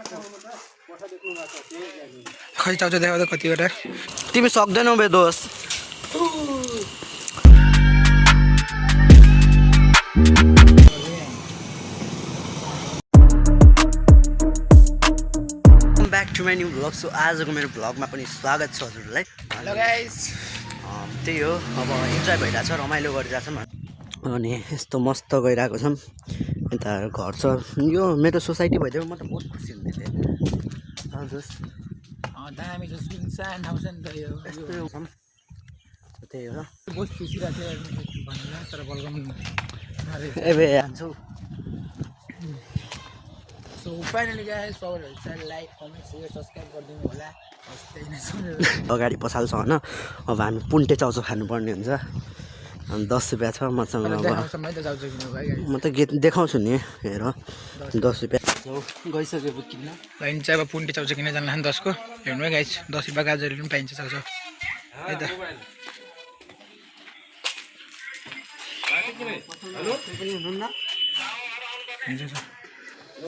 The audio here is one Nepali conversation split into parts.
खै चाउचाउ देखाउँदा कतिवटा तिमी सक्दैनौ बे दोस्त back to my new vlog so आजको मेरो भ्लगमा पनि स्वागत छ हजुरलाई हेलो गाइस त्यही हो अब इन्जोय भइरहेको छ रमाइलो गरिरहेको छौँ अनि यस्तो मस्त गइरहेको छौँ यता घर छ यो मेरो सोसाइटी भइदियो म त बहुत खुसी हुन्थेँ हजुर दामी छ सुनसान ठाउँ छ नि त यो त्यही हो बहुत खुसी लाग्यो भनेर तर बलगम एबे हान्छौ सो फाइनली गाइस सबैले चाहिँ लाइक कमेन्ट शेयर सब्स्क्राइब गरिदिनु होला त्यही नै छ अगाडि पछाल्छ होइन अब हामी पुन्टे चाउचाउ खानुपर्ने हुन्छ अनि 10 रुपियाँ छ मसँग अब म त देखाउँछु नि हेर 10 रुपियाँ गइसकेको किन्न लाइन चाहिँ अब पुन्टे चाउचाउ किन जानु 10 को हेर्नु है गाइस 10 रुपियाँ गाजरहरू पनि पाइन्छ चाउचाउ है त हेलो पनि हुनुहुन्न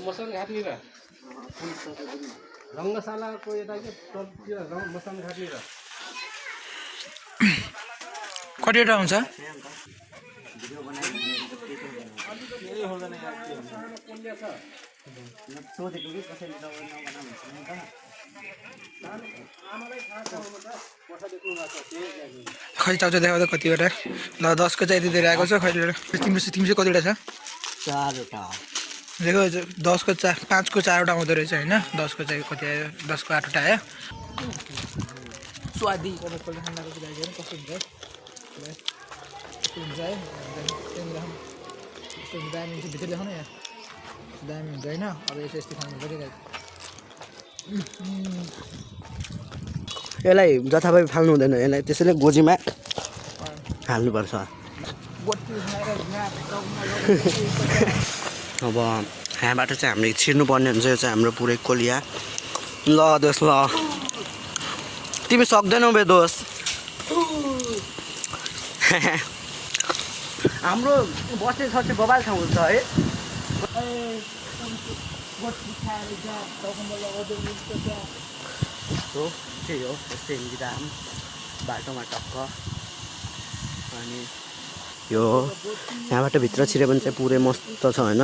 मसन घाट्ने र रङ्गशालाको यता के मसन घाट्ने र कतिवटा हुन्छ खै चाउचाउ देखाउँदा कतिवटा ल 10 को चाहिँ यति दिएर आएको छ खै तिम्रो चाहिँ कतिवटा छ 4वटा देखो 10 को 5 को 4वटा आउँदो रहेछ होइन 10 को चाहिँ कति आयो 10 को 8वटा आयो स्वादी कस्तो हुन्छ है दामी हुन्छ भित्र देखाउनु यहाँ दामी हुन्छ होइन अब यसो यस्तो खानु परिरहेको यसलाई जथाभावी फाल्नु हुँदैन यसलाई त्यसैले गोजीमा हाल्नुपर्छ अब यहाँबाट चाहिँ हामीले छिर्नुपर्ने हुन्छ यो चाहिँ हाम्रो पुरै कोलिया ल दोस्त ल तिमी सक्दैनौ बे दोस्त हाम्रो बस्ने छ चाहिँ बबाल ठाउँ हुन्छ है त्यही हो यस्तै हिँडिराम बाटोमा टक्क अनि यो यहाँबाट भित्र छिर्यो भने चाहिँ पुरै मस्त छ होइन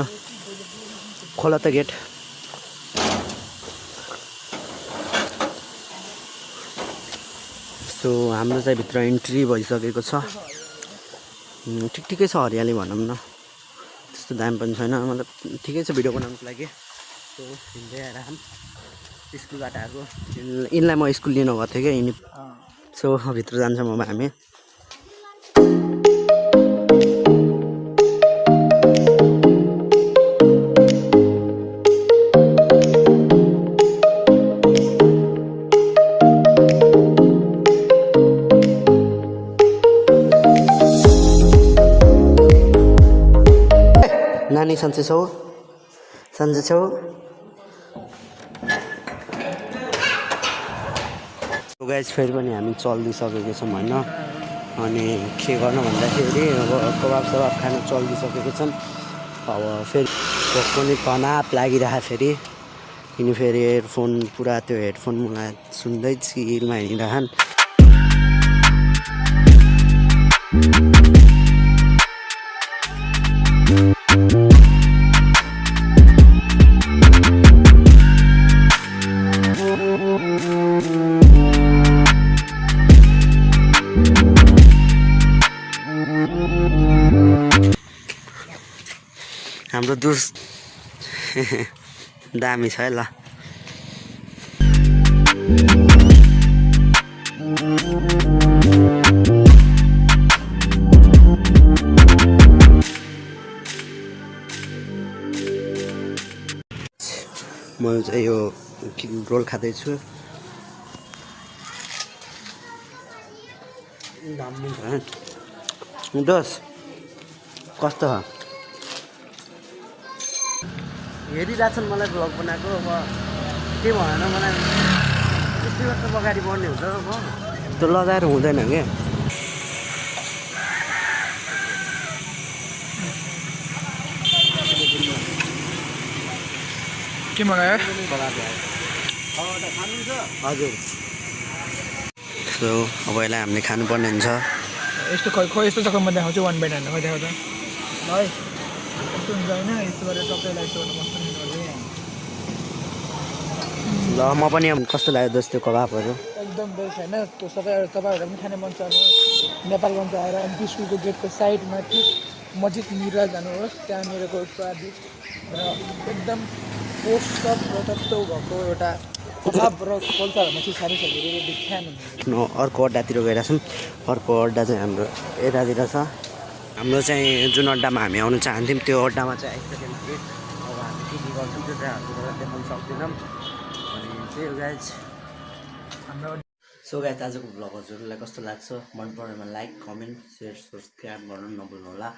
खोला त गेट सो हाम्रो चाहिँ भित्र इन्ट्री भइसकेको छ ठिकै छ हरियाली भनौँ न त्यस्तो दाम पनि छैन मतलब ठिकै छ भिडियो बनाउनुको लागि सो हिँड्दै आएर स्कुलबाट आएको यिनलाई म स्कुल लिनु गएको थिएँ क्या यिनी सो भित्र जान्छौँ अब हामी नानी सन्चै छौ गाइस फेरि पनि हामी चल्दिसकेको छौँ होइन अनि के गर्नु भन्दाखेरि अब कबाब सबाब खान चल्दिसकेको छौँ अब फेरि पनि तनाव लागिरहेको फेरि किन फेरि एयरफोन पुरा त्यो हेडफोनमा सुन्दै चिलमा हिँडिरहन् हाम्रो दुस दामी छ है ल म चाहिँ यो रोल खाँदैछु दामी छ दोस कस्तो छ हेरिरहेछन् मलाई भ्लग बनाएको अब के भएन मलाई यस्तै त अगाडि बढ्ने हुन्छ अब त्यो लगाएर हुँदैन क्या के मगायो हजुर सो अब यसलाई हामीले खानुपर्ने हुन्छ यस्तो खै यस्तो जग्गा म देखाउँछु 1 बाइ 9 खै देखाउँछ है यस्तो हुन्छ होइन यस्तो गरेर सबैलाई यस्तो गर्नु मस्त ल म पनि अब कस्तो लाग्यो जस्तो कबाबहरू एकदम बेस्ट होइन त्यो सबै तपाईँहरूलाई पनि खाने मन छ भने नेपालगञ्ज आएर एमपी स्कुलको गेटको साइडमा ठिक मस्जिदनिर जानुहोस् त्यहाँनिरको स्वादिष्ट र एकदम पोस्ट र तत्त्व भएको एउटा कबाब र कोल्चाहरूमा चाहिँ साह्रै सजिलो विख्यात हुन्छ अर्को अड्डातिर गइरहेछौँ अर्को अड्डा चाहिँ हाम्रो यतातिर छ हाम्रो चाहिँ जुन अड्डामा हामी आउनु चाहन्थ्यौँ त्यो अड्डामा चाहिँ आइसकेन कि अब हामी के गर्छौँ त्यो चाहिँ हामीबाट देखाउन सक्दैनौँ अनि त्यही हो गाइज हाम्रो सो गाइज आजको भ्लग हजुरलाई कस्तो लाग्छ मन परेमा लाइक कमेन्ट सेयर सब्सक्राइब गर्नु नभुल्नु होला